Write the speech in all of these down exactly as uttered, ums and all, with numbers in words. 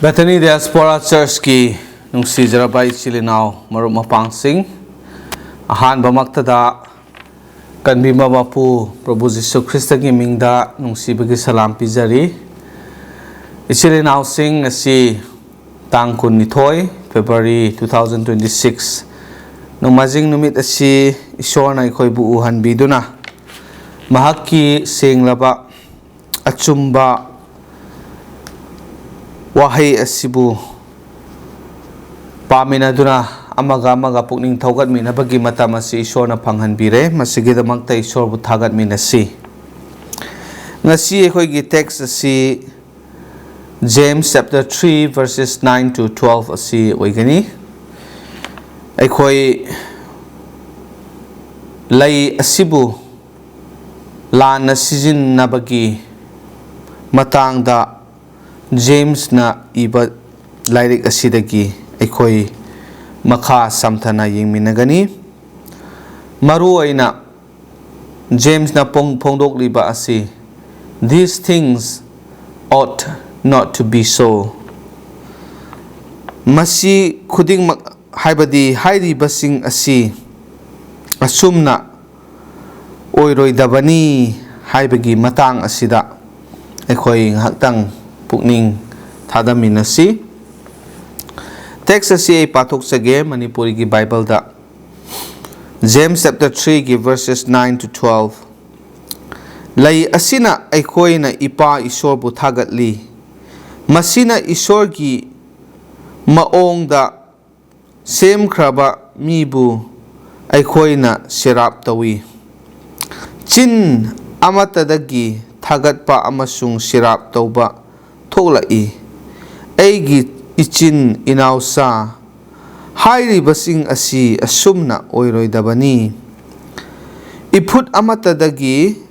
Bethany Diaspora Churchꯀꯤ ꯅꯨꯡꯁꯤꯖꯔꯕ ꯏꯆꯤꯜ ꯏꯅꯥꯎ ꯃꯔꯨꯞ ꯃꯄꯥꯡꯁꯤꯡ, ꯑꯍꯥꯟꯕꯃꯛꯇꯗ ꯀꯟꯕꯤꯕ ꯃꯄꯨ ꯄ꯭ꯔꯚꯨ ꯖꯤꯁꯨ ꯈ꯭ꯔꯤꯁꯇꯒꯤ ꯃꯤꯡꯗ ꯅꯨꯡꯁꯤꯕꯒꯤ ꯁꯂꯥꯝ ꯄꯤꯖꯔꯤ꯫ ꯏꯆꯤꯜ ꯏꯅꯥꯎꯁꯤꯡ, ꯉꯁꯤ ꯇꯥꯡ ꯀꯨꯟꯅꯤꯊꯣꯏ February two thousand twenty six, ꯅꯣꯡꯃꯥꯏꯖꯤꯡ ꯅꯨꯃꯤꯠ ꯑꯁꯤ ꯏꯁꯣꯔꯅ ꯑꯩꯈꯣꯏꯕꯨ ꯎꯍꯟꯕꯤꯗꯨꯅ ꯃꯍꯥꯛꯀꯤ ꯁꯦꯡꯂꯕ ꯑꯆꯨꯝꯕ ꯋꯥꯍꯩ ꯑꯁꯤꯕꯨ ꯄꯥꯃꯤꯟꯅꯗꯨꯅ ꯑꯃꯒ ꯑꯃꯒ ꯄꯨꯛꯅꯤꯡ ꯊꯧꯒꯠꯃꯤꯟꯅꯕꯒꯤ ꯃꯇꯝ ꯑꯁꯤ ꯏꯁꯣꯔꯅ ꯐꯪꯍꯟꯕꯤꯔꯦ꯫ ꯃꯁꯤꯒꯤꯗꯃꯛꯇ ꯏꯁꯣꯔꯕꯨ ꯊꯥꯒꯠꯃꯤꯟꯅꯁꯤ꯫ ꯉꯁꯤ ꯑꯩꯈꯣꯏꯒꯤ text ꯑꯁꯤ James chapter three verses nine to twelve ꯑꯁꯤ ꯑꯣꯏꯒꯅꯤ꯫ ꯑꯩꯈꯣꯏ ꯂꯩ ꯑꯁꯤꯕꯨ ꯂꯥꯟꯅ ꯁꯤꯖꯤꯟꯅꯕꯒꯤ ꯃꯇꯥꯡꯗ ꯖꯦꯝꯁꯅ ꯏꯕ ꯂꯥꯏꯔꯤꯛ ꯑꯁꯤꯗꯒꯤ ꯑꯩꯈꯣꯏ ꯃꯈꯥ ꯁꯝꯊꯅ ꯌꯦꯡꯃꯤꯟꯅꯒꯅꯤ꯫ ꯃꯔꯨꯑꯣꯏꯅ ꯖꯦꯝꯁꯅ ꯐꯣꯡ-, ꯐꯣꯡꯗꯣꯛꯂꯤꯕ ꯑꯁꯤ, "These things ought not to be so." ꯃꯁꯤ ꯈꯨꯗꯤꯡꯃꯛ, ꯍꯥꯏꯕꯗꯤ ꯍꯥꯏꯔꯤꯕꯁꯤꯡ ꯑꯁꯤ ꯑꯁꯨꯝꯅ ꯑꯣꯏꯔꯣꯏꯗꯕꯅꯤ ꯍꯥꯏꯕꯒꯤ ꯃꯇꯥꯡ ꯑꯁꯤꯗ ꯑꯩꯈꯣꯏ ꯉꯥꯏꯍꯥꯛꯇꯪ ꯄꯨꯛꯅꯤꯡ ꯊꯥꯗꯃꯤꯟꯅꯁꯤ꯫ Text ꯑꯁꯤ ꯑꯩ ꯄꯥꯊꯣꯛꯆꯒꯦ ꯃꯅꯤꯄꯨꯔꯤꯒꯤ ꯕꯥꯏꯕꯜꯗ꯫ James chapter three ꯒꯤ verses nine to twelve꯫ "ꯂꯩ ꯑꯁꯤꯅ ꯑꯩꯈꯣꯏꯅ ꯏꯄꯥ ꯏꯁꯣꯔꯕꯨ ꯊꯥꯒꯠꯂꯤ꯫ ꯃꯁꯤꯅ ꯏꯁꯣꯔꯒꯤ ꯃꯑꯣꯡꯗ ꯁꯦꯝꯈ꯭ꯔꯕ ꯃꯤꯕꯨ ꯑꯩꯈꯣꯏꯅ ꯁꯦꯔꯥꯞ ꯇꯧꯏ꯫ ꯆꯤꯟ ꯑꯃꯠꯇꯗꯒꯤ ꯊꯥꯒꯠꯄ ꯑꯃꯁꯨꯡ ꯁꯦꯔꯥꯞ ꯇꯧꯕ ꯊꯣꯛꯂꯛꯏ꯫ ꯑꯩꯒꯤ ꯏꯆꯤꯟ ꯏꯅꯥꯎꯁꯥ, ꯍꯥꯏꯔꯤꯕꯁꯤꯡ ꯑꯁꯤ ꯑꯁꯨꯝꯅ ꯑꯣꯏꯔꯣꯏꯗꯕꯅꯤ꯫ ꯏꯐꯨꯠ ꯑꯃꯠꯇꯗꯒꯤ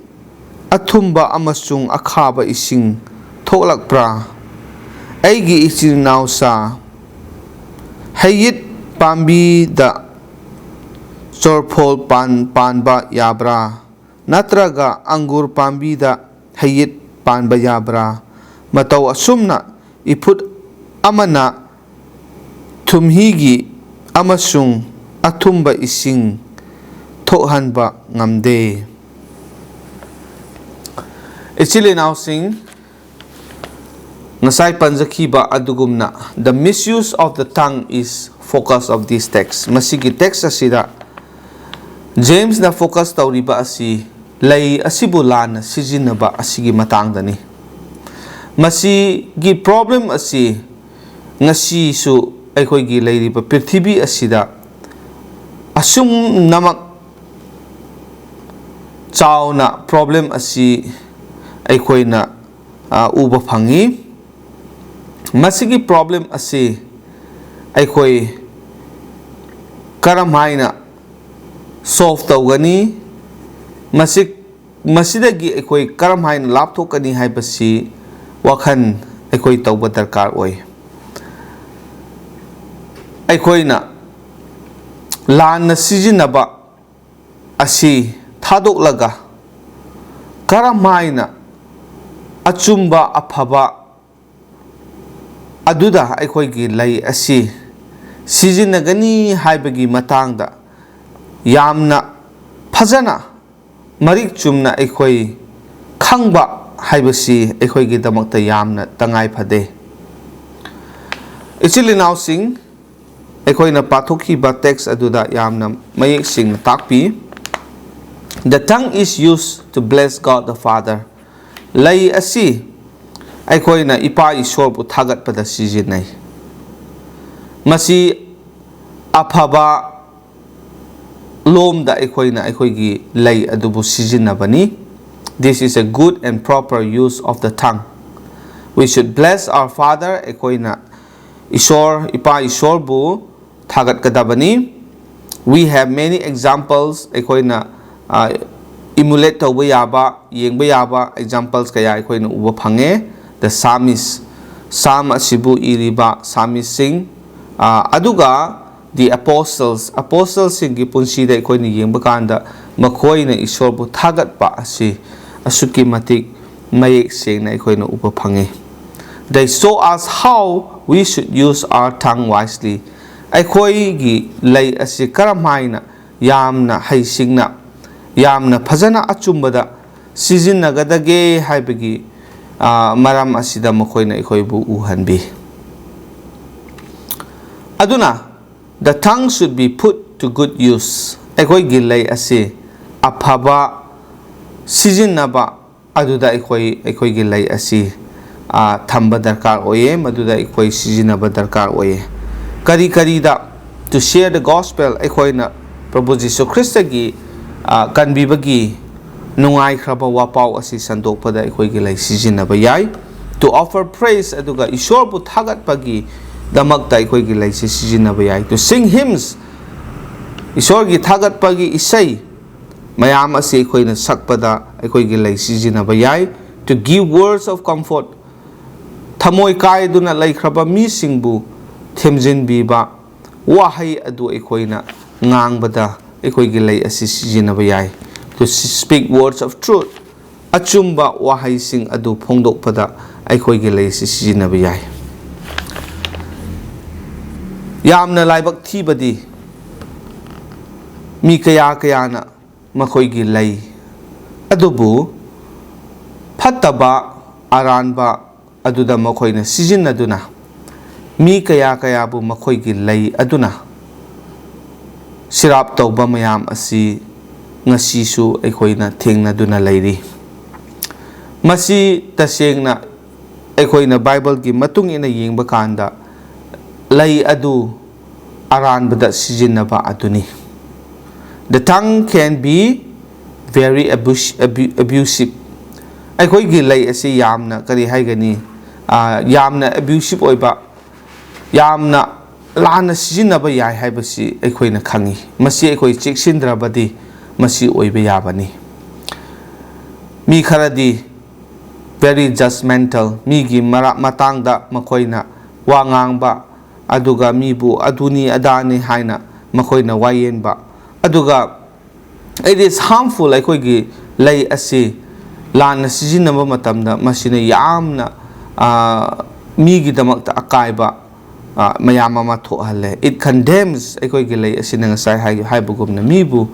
ꯑꯊꯨꯝꯕ ꯑꯃꯁꯨꯡ ꯑꯈꯥꯕ ꯏꯁꯤꯡ ꯊꯣꯛꯂꯛꯄ꯭ꯔꯥ? ꯑꯩꯒꯤ ꯏꯆꯤꯟ ꯏꯅꯥꯎꯁꯥ, ꯍꯩꯌꯤꯠ ꯄꯥꯝꯕꯤꯗ ꯆꯣꯔꯐꯣꯜ ꯄꯥꯟ-, ꯄꯥꯟꯕ ꯌꯥꯕ꯭ꯔꯥ? ꯅꯠꯇ꯭ꯔꯒ ꯑꯪꯒꯨꯔ ꯄꯥꯝꯕꯤꯗ ꯍꯩꯌꯤꯠ ꯄꯥꯟꯕ ꯌꯥꯕ꯭ꯔꯥ? ꯃꯇꯧ ꯑꯁꯨꯝꯅ ꯏꯐꯨꯠ ꯑꯃꯅ ꯊꯨꯝꯍꯤꯒꯤ ꯑꯃꯁꯨꯡ ꯑꯊꯨꯝꯕ ꯏꯁꯤꯡ ꯊꯣꯛꯍꯟꯕ ꯉꯝꯗꯦ꯫ ꯏꯆꯤꯜ ꯏꯅꯥꯎꯁꯤꯡ, ꯉꯁꯥꯏ ꯄꯟꯖꯈꯤꯕ ꯑꯗꯨꯒꯨꯝꯅ, the misuse of the tongue is focus of this text꯫ ꯃꯁꯤꯒꯤ text ꯑꯁꯤꯗ ꯖꯦꯝꯁꯅ focus ꯇꯧꯔꯤꯕ ꯑꯁꯤ ꯂꯩ ꯑꯁꯤꯕꯨ ꯂꯥꯟꯅ ꯁꯤꯖꯤꯟꯅꯕ ꯑꯁꯤꯒꯤ ꯃꯇꯥꯡꯗꯅꯤ꯫ ꯃꯁꯤꯒꯤ problem ꯑꯁꯤ ꯉꯁꯤꯁꯨ ꯑꯩꯈꯣꯏꯒꯤ ꯂꯩꯔꯤꯕ ꯄ꯭ꯔꯤꯊꯤꯕꯤ ꯑꯁꯤꯗ ꯑꯁꯨꯝꯅꯃꯛ ꯆꯥꯎꯅ problem ꯑꯁꯤ ꯑꯩꯈꯣꯏꯅ, ꯑ, ꯎꯕ ꯐꯪꯉꯤ꯫ ꯃꯁꯤꯒꯤ problem ꯑꯁꯤ ꯑꯩꯈꯣꯏ ꯀꯔꯝ ꯍꯥꯏꯅ solve ꯇꯧꯒꯅꯤ? ꯃꯁꯤ, ꯃꯁꯤꯗꯒꯤ ꯑꯩꯈꯣꯏ ꯀꯔꯝ ꯍꯥꯏꯅ ꯂꯥꯞꯊꯣꯛꯀꯅꯤ ꯍꯥꯏꯕꯁꯤ ꯋꯥꯈꯜ ꯑꯩꯈꯣꯏ ꯇꯧꯕ ꯗꯔꯀꯥꯔ ꯑꯣꯏ꯫ ꯑꯩꯈꯣꯏꯅ ꯂꯥꯟꯅ ꯁꯤꯖꯤꯟꯅꯕ ꯑꯁꯤ ꯊꯥꯗꯣꯛꯂꯒ ꯀꯔꯝ ꯍꯥꯏꯅ ꯑꯆꯨꯝꯕ, ꯑꯐꯕ ꯑꯗꯨꯗ ꯑꯩꯈꯣꯏꯒꯤ ꯂꯩ ꯑꯁꯤ ꯁꯤꯖꯤꯟꯅꯒꯅꯤ ꯍꯥꯏꯕꯒꯤ ꯃꯇꯥꯡꯗ ꯌꯥꯝꯅ ꯐꯖꯅ, ꯃꯔꯤꯛ ꯆꯨꯝꯅ ꯑꯩꯈꯣꯏ ꯈꯪꯕ ꯍꯥꯏꯕꯁꯤ ꯑꯩꯈꯣꯏꯒꯤꯗꯃꯛꯇ ꯌꯥꯝꯅ ꯇꯉꯥꯏ ꯐꯗꯦ꯫ ꯏꯆꯤꯜ ꯏꯅꯥꯎꯁꯤꯡ, ꯑꯩꯈꯣꯏꯅ ꯄꯥꯊꯣꯛꯈꯤꯕ text ꯑꯗꯨꯗ ꯌꯥꯝꯅ ꯃꯌꯦꯛ ꯁꯦꯡꯅ ꯇꯥꯛꯄꯤ꯫ The tongue is used to bless God the Father꯫ ꯂꯩ ꯑꯁꯤ ꯑꯩꯈꯣꯏꯅ ꯏꯄꯥ ꯏꯁꯣꯔꯕꯨ ꯊꯥꯒꯠꯄꯗ ꯁꯤꯖꯤꯟꯅꯩ꯫ ꯃꯁꯤ ꯑꯐꯕ ꯂꯣꯝꯗ ꯑꯩꯈꯣꯏꯅ ꯑꯩꯈꯣꯏꯒꯤ ꯂꯩ ꯑꯗꯨꯕꯨ ꯁꯤꯖꯤꯟꯅꯕꯅꯤ꯫ This is a good and proper use of the tongue. We should bless our Father꯫ ꯑꯩꯈꯣꯏꯅ ꯏꯁꯣꯔ, ꯏꯄꯥ ꯏꯁꯣꯔꯕꯨ ꯊꯥꯒꯠꯀꯗꯕꯅꯤ꯫ We have many examples꯫ ꯑꯩꯈꯣꯏꯅ, ꯑ, emulate ꯇꯧꯕ ꯌꯥꯕ, ꯌꯦꯡꯕ ꯌꯥꯕ examples ꯀꯌꯥ ꯑꯩꯈꯣꯏꯅ ꯎꯕ ꯐꯪꯉꯦ꯫ The Psalmist, Psalm ꯑꯁꯤꯕꯨ ꯏꯔꯤꯕ Psalmistꯁꯤꯡ, ꯑ, ꯑꯗꯨꯒ the Apostles, Apostlesꯁꯤꯡꯒꯤ ꯄꯨꯟꯁꯤꯗ ꯑꯩꯈꯣꯏꯅ ꯌꯦꯡꯕ ꯀꯥꯟꯗ ꯃꯈꯣꯏꯅ ꯏꯁꯣꯔꯕꯨ ꯊꯥꯒꯠꯄ ꯑꯁꯤ ꯑꯁꯨꯛꯀꯤ ꯃꯇꯤꯛ ꯃꯌꯦꯛ ꯁꯦꯡꯅ ꯑꯩꯈꯣꯏꯅ ꯎꯕ ꯐꯪꯉꯤ꯫ They show us how we should use our tongue wisely. ꯑꯩꯈꯣꯏꯒꯤ ꯂꯩ ꯑꯁꯤ ꯀꯔꯝ ꯍꯥꯏꯅ ꯌꯥꯝꯅ ꯍꯩꯁꯤꯡꯅ, ꯌꯥꯝꯅ ꯐꯖꯅ ꯑꯆꯨꯝꯕꯗ ꯁꯤꯖꯤꯟꯅꯒꯗꯒꯦ ꯍꯥꯏꯕꯒꯤ, ꯑ, ꯃꯔꯝ ꯑꯁꯤꯗ ꯃꯈꯣꯏꯅ ꯑꯩꯈꯣꯏꯕꯨ ꯎꯍꯟꯕꯤ꯫ ꯑꯗꯨꯅ, the tongue should be put to good use. ꯑꯩꯈꯣꯏꯒꯤ ꯂꯩ ꯑꯁꯤ ꯑꯐꯕ ꯁꯤꯖꯤꯟꯅꯕ ꯑꯗꯨꯗ ꯑꯩꯈꯣꯏ, ꯑꯩꯈꯣꯏꯒꯤ ꯂꯩ ꯑꯁꯤ, ꯑ, ꯊꯝꯕ ꯗꯔꯀꯥꯔ ꯑꯣꯏꯌꯦ, ꯃꯗꯨꯗ ꯑꯩꯈꯣꯏ ꯁꯤꯖꯤꯟꯅꯕ ꯗꯔꯀꯥꯔ ꯑꯣꯏꯌꯦ꯫ ꯀꯔꯤ ꯀꯔꯤꯗ? To share the gospel, ꯑꯩꯈꯣꯏꯅ ꯄ꯭ꯔꯚꯨ ꯖꯤꯁꯨ ꯈ꯭ꯔꯤꯁꯇꯒꯤ, ꯑ, ꯀꯟꯕꯤꯕꯒꯤ ꯅꯨꯡꯉꯥꯏꯈ꯭ꯔꯕ ꯋꯥꯄꯥꯎ ꯑꯁꯤ ꯁꯟꯗꯣꯛꯄꯗ ꯑꯩꯈꯣꯏꯒꯤ ꯂꯩ ꯁꯤꯖꯤꯟꯅꯕ ꯌꯥꯏ꯫ To offer praise, ꯑꯗꯨꯒ ꯏꯁꯣꯔꯕꯨ ꯊꯥꯒꯠꯄꯒꯤꯗꯃꯛꯇ ꯑꯩꯈꯣꯏꯒꯤ ꯂꯩꯁꯤ ꯁꯤꯖꯤꯟꯅꯕ ꯌꯥꯏ꯫ To sing hymns, ꯏꯁꯣꯔꯒꯤ ꯊꯥꯒꯠꯄꯒꯤ ꯏꯁꯩ ꯃꯌꯥꯝ ꯑꯁꯤ ꯑꯩꯈꯣꯏꯅ ꯁꯛꯄꯗ ꯑꯩꯈꯣꯏꯒꯤ ꯂꯩ ꯁꯤꯖꯤꯟꯅꯕ ꯌꯥꯏ꯫ To give words of comfort, ꯊꯃꯣꯏ ꯀꯥꯏꯗꯨꯅ ꯂꯩꯈ꯭ꯔꯕ ꯃꯤꯁꯤꯡꯕꯨ ꯊꯦꯝꯖꯤꯟꯕꯤꯕ ꯋꯥꯍꯩ ꯑꯗꯨ ꯑꯩꯈꯣꯏꯅ ꯉꯥꯡꯕꯗ ꯑꯩꯈꯣꯏꯒꯤ ꯂꯩ ꯑꯁꯤ ꯁꯤꯖꯤꯟꯅꯕ ꯌꯥꯏ꯫ To speak words of truth, ꯑꯆꯨꯝꯕ ꯋꯥꯍꯩꯁꯤꯡ ꯑꯗꯨ ꯐꯣꯡꯗꯣꯛꯄꯗ ꯑꯩꯈꯣꯏꯒꯤ ꯂꯩ ꯑꯁꯤ ꯁꯤꯖꯤꯟꯅꯕ ꯌꯥꯏ꯫ ꯌꯥꯝꯅ ꯂꯥꯏꯕꯛ ꯊꯤꯕꯗꯤ, ꯃꯤ ꯀꯌꯥ ꯀꯌꯥꯅ ꯃꯈꯣꯏꯒꯤ ꯂꯩ ꯑꯗꯨꯕꯨ ꯐꯠꯇꯕ, ꯑꯔꯥꯟꯕ ꯑꯗꯨꯗ ꯃꯈꯣꯏꯅ ꯁꯤꯖꯤꯟꯅꯗꯨꯅ, ꯃꯤ ꯀꯌꯥ ꯀꯌꯥꯕꯨ ꯃꯈꯣꯏꯒꯤ ꯂꯩ ꯑꯗꯨꯅ ꯁꯤꯔꯥꯞ ꯇꯧꯕ ꯃꯌꯥꯝ ꯑꯁꯤ ꯉꯁꯤꯁꯨ ꯑꯩꯈꯣꯏꯅ ꯊꯦꯡꯅꯗꯨꯅ ꯂꯩꯔꯤ꯫ ꯃꯁꯤ ꯇꯁꯦꯡꯅ ꯑꯩꯈꯣꯏꯅ ꯕꯥꯏꯕꯜꯒꯤ ꯃꯇꯨꯡ ꯏꯟꯅ ꯌꯦꯡꯕ ꯀꯥꯟꯗ, ꯂꯩ ꯑꯗꯨ ꯑꯔꯥꯟꯕꯗ ꯁꯤꯖꯤꯟꯅꯕ ꯑꯗꯨꯅꯤ꯫ The tongue can be very abus-, abu-, abusive. ꯑꯩꯈꯣꯏꯒꯤ ꯂꯩ ꯑꯁꯤ ꯌꯥꯝꯅ, ꯀꯔꯤ ꯍꯥꯏꯒꯅꯤ, ꯑ, ꯌꯥꯝꯅ abusive ꯑꯣꯏꯕ, ꯌꯥꯝꯅ ꯂꯥꯟꯅ ꯁꯤꯖꯤꯟꯅꯕ ꯌꯥꯏ ꯍꯥꯏꯕꯁꯤ ꯑꯩꯈꯣꯏꯅ ꯈꯪꯏ꯫ ꯃꯁꯤ ꯑꯩꯈꯣꯏ ꯆꯦꯛꯁꯤꯟꯗ꯭ꯔꯕꯗꯤ ꯃꯁꯤ ꯑꯣꯏꯕ ꯌꯥꯕꯅꯤ꯫ ꯃꯤ ꯈꯔꯗꯤ very judgmental, ꯃꯤꯒꯤ ꯃꯔꯥ-, ꯃꯇꯥꯡꯗ ꯃꯈꯣꯏꯅ ꯋꯥ ꯉꯥꯡꯕ, ꯑꯗꯨꯒ ꯃꯤꯕꯨ ꯑꯗꯨꯅꯤ ꯑꯗꯥꯅꯤ ꯍꯥꯏꯅ ꯃꯈꯣꯏꯅ ꯋꯥꯌꯦꯟꯕ, ꯑꯗꯨꯒ it is harmful, ꯑꯩꯈꯣꯏꯒꯤ ꯂꯩ ꯑꯁꯤ ꯂꯥꯟꯅ ꯁꯤꯖꯤꯟꯅꯕ ꯃꯇꯝꯗ ꯃꯁꯤꯅ ꯌꯥꯝꯅ, ꯑ, ꯃꯤꯒꯤꯗꯃꯛꯇ ꯑꯀꯥꯏꯕ, ꯑ, ꯃꯌꯥꯝ ꯑꯃ ꯊꯣꯛꯍꯜꯂꯦ꯫ It condemns, ꯑꯩꯈꯣꯏꯒꯤ ꯂꯩ ꯑꯁꯤꯅ ꯉꯁꯥꯏ ꯍꯥꯏ-, ꯍꯥꯏꯕꯒꯨꯝꯅ ꯃꯤꯕꯨ,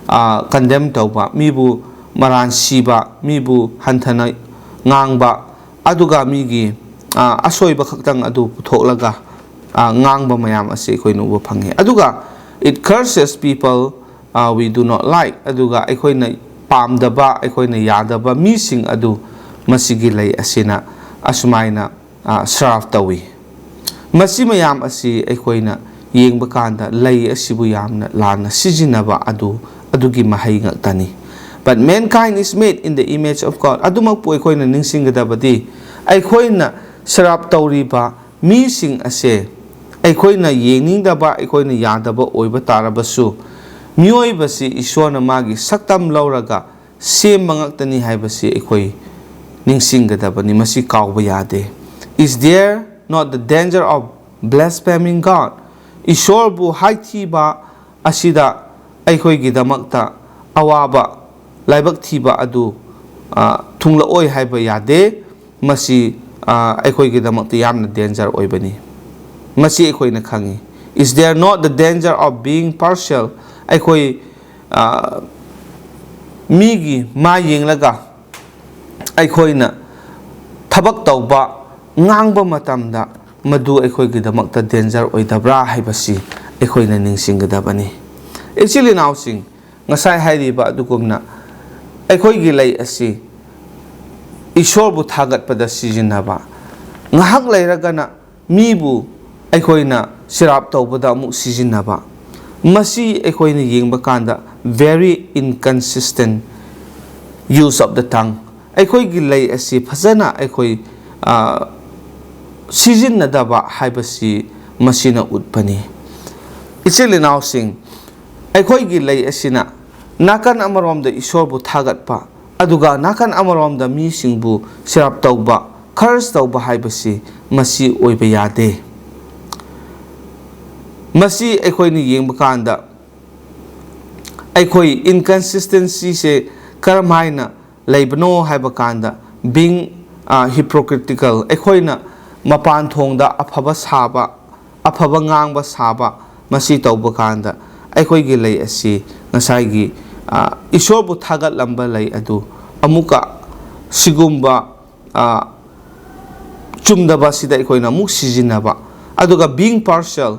ꯑ, condemn ꯇꯧꯕ, ꯃꯤꯕꯨ ꯃꯔꯥꯟ ꯁꯤꯕ, ꯃꯤꯕꯨ ꯍꯟꯊꯅ ꯉꯥꯡꯕ, ꯑꯗꯨꯒ ꯃꯤꯒꯤ, ꯑ, ꯑꯁꯣꯏꯕ ꯈꯛꯇꯪ ꯑꯗꯨ ꯄꯨꯊꯣꯛꯂꯒ, ꯑ, ꯉꯥꯡꯕ ꯃꯌꯥꯝ ꯑꯁꯤ ꯑꯩꯈꯣꯏꯅ ꯎꯕ ꯐꯪꯉꯤ꯫ ꯑꯗꯨꯒ it curses people, ꯑ, we do not like, ꯑꯗꯨꯒ ꯑꯩꯈꯣꯏꯅ ꯄꯥꯝꯗꯕ, ꯑꯩꯈꯣꯏꯅ ꯌꯥꯗꯕ ꯃꯤꯁꯤꯡ ꯑꯗꯨ ꯃꯁꯤꯒꯤ ꯂꯩ ꯑꯁꯤꯅ ꯑꯁꯨꯃꯥꯏꯅ, ꯑ, ꯁ꯭ꯔꯥꯞ ꯇꯧꯏ꯫ ꯃꯁꯤ ꯃꯌꯥꯝ ꯑꯁꯤ ꯑꯩꯈꯣꯏꯅ ꯌꯦꯡꯕ ꯀꯥꯟꯗ ꯂꯩ ꯑꯁꯤꯕꯨ ꯌꯥꯝꯅ ꯂꯥꯟꯅ ꯁꯤꯖꯤꯟꯅꯕ ꯑꯗꯨ, ꯑꯗꯨꯒꯤ ꯃꯍꯩ ꯉꯥꯛꯇꯅꯤ꯫ But mankind is made in the image of God. ꯑꯗꯨꯃꯛꯄꯨ ꯑꯩꯈꯣꯏꯅ ꯅꯤꯡꯁꯤꯡꯒꯗꯕꯗꯤ, ꯑꯩꯈꯣꯏꯅ ꯁ꯭ꯔꯥꯞ ꯇꯧꯔꯤꯕ ꯃꯤꯁꯤꯡ ꯑꯁꯦ ꯑꯩꯈꯣꯏꯅ ꯌꯦꯡꯅꯤꯡꯗꯕ, ꯑꯩꯈꯣꯏꯅ ꯌꯥꯗꯕ ꯑꯣꯏꯕ ꯇꯥꯔꯕꯁꯨ, ꯃꯤꯑꯣꯏꯕꯁꯤ ꯏꯁꯣꯔꯅ ꯃꯥꯒꯤ ꯁꯛꯇꯝ ꯂꯧꯔꯒ ꯁꯦꯝꯕ ꯉꯥꯛꯇꯅꯤ ꯍꯥꯏꯕꯁꯤ ꯑꯩꯈꯣꯏ ꯅꯤꯡꯁꯤꯡꯒꯗꯕꯅꯤ꯫ ꯃꯁꯤ ꯀꯥꯎꯕ ꯌꯥꯗꯦ꯫ Is there not the danger of blaspheming God? ꯏꯁꯣꯔꯕꯨ ꯍꯥꯏꯊꯤꯕ ꯑꯁꯤꯗ ꯑꯩꯈꯣꯏꯒꯤꯗꯃꯛꯇ ꯑꯋꯥꯕ, ꯂꯥꯏꯕꯛ ꯊꯤꯕ ꯑꯗꯨ, ꯑ, ꯊꯨꯡꯂꯛꯑꯣꯏ ꯍꯥꯏꯕ ꯌꯥꯗꯦ꯫ ꯃꯁꯤ, ꯑ, ꯑꯩꯈꯣꯏꯒꯤꯗꯃꯛꯇ ꯌꯥꯝꯅ danger ꯑꯣꯏꯕꯅꯤ꯫ ꯃꯁꯤ ꯑꯩꯈꯣꯏꯅ ꯈꯪꯉꯤ꯫ Is there not the danger of being partial? ꯑꯩꯈꯣꯏ, ꯑ, ꯃꯤꯒꯤ ꯃꯥꯏ ꯌꯦꯡꯂꯒ ꯑꯩꯈꯣꯏꯅ ꯊꯕꯛ ꯇꯧꯕ, ꯉꯥꯡꯕ ꯃꯇꯝꯗ ꯃꯗꯨ ꯑꯩꯈꯣꯏꯒꯤꯗꯃꯛꯇ danger ꯑꯣꯏꯗꯕ꯭ꯔꯥ ꯍꯥꯏꯕꯁꯤ ꯑꯩꯈꯣꯏꯅ ꯅꯤꯡꯁꯤꯡꯒꯗꯕꯅꯤ꯫ ꯏꯆꯤꯜ ꯏꯅꯥꯎꯁꯤꯡ, ꯉꯁꯥꯏ ꯍꯥꯏꯔꯤꯕ ꯑꯗꯨꯒꯨꯝꯅ ꯑꯩꯈꯣꯏꯒꯤ ꯂꯩ ꯑꯁꯤ ꯏꯁꯣꯔꯕꯨ ꯊꯥꯒꯠꯄꯗ ꯁꯤꯖꯤꯟꯅꯕ, ꯉꯥꯏꯍꯥꯛ ꯂꯩꯔꯒꯅ ꯃꯤꯕꯨ ꯑꯩꯈꯣꯏꯅ ꯁꯤꯔꯥꯞ ꯇꯧꯕꯗ ꯑꯃꯨꯛ ꯁꯤꯖꯤꯟꯅꯕ, ꯃꯁꯤ ꯑꯩꯈꯣꯏꯅ ꯌꯦꯡꯕ ꯀꯥꯟꯗ very inconsistent use of the tongue꯫ ꯑꯩꯈꯣꯏꯒꯤ ꯂꯩ ꯑꯁꯤ ꯐꯖꯅ ꯑꯩꯈꯣꯏ, ꯑ, ꯁꯤꯖꯤꯟꯅꯗꯕ ꯍꯥꯏꯕꯁꯤ ꯃꯁꯤꯅ ꯎꯠꯄꯅꯤ꯫ ꯏꯆꯤꯜ ꯏꯅꯥꯎꯁꯤꯡ, ꯑꯩꯈꯣꯏꯒꯤ ꯂꯩ ꯑꯁꯤꯅ ꯅꯥꯀꯟ ꯑꯃꯔꯣꯝꯗ ꯏꯁꯣꯔꯕꯨ ꯊꯥꯒꯠꯄ, ꯑꯗꯨꯒ ꯅꯥꯀꯟ ꯑꯃꯔꯣꯝꯗ ꯃꯤꯁꯤꯡꯕꯨ ꯁꯤꯔꯥꯞ ꯇꯧꯕ, curse ꯇꯧꯕ ꯍꯥꯏꯕꯁꯤ ꯃꯁꯤ ꯑꯣꯏꯕ ꯌꯥꯗꯦ꯫ ꯃꯁꯤ ꯑꯩꯈꯣꯏꯅ ꯌꯦꯡꯕ ꯀꯥꯟꯗ ꯑꯩꯈꯣꯏ inconsistencyꯁꯦ ꯀꯔꯝ ꯍꯥꯏꯅ ꯂꯩꯕꯅꯣ ꯍꯥꯏꯕ ꯀꯥꯟꯗ, being ꯑ, hypocritical, ꯑꯩꯈꯣꯏꯅ ꯃꯄꯥꯟ ꯊꯣꯡꯗ ꯑꯐꯕ ꯁꯥꯕ, ꯑꯐꯕ ꯉꯥꯡꯕ ꯁꯥꯕ, ꯃꯁꯤ ꯇꯧꯕ ꯀꯥꯟꯗ ꯑꯩꯈꯣꯏꯒꯤ ꯂꯩ ꯑꯁꯤ ꯉꯁꯥꯏꯒꯤ, ꯑ, ꯏꯁꯣꯔꯕꯨ ꯊꯥꯒꯠꯂꯝꯕ ꯂꯩ ꯑꯗꯨ ꯑꯃꯨꯛꯀ ꯁꯤꯒꯨꯝꯕ, ꯑ, ꯆꯨꯝꯗꯕ ꯑꯁꯤꯗ ꯑꯩꯈꯣꯏꯅ ꯑꯃꯨꯛ ꯁꯤꯖꯤꯟꯅꯕ꯫ ꯑꯗꯨꯒ being partial,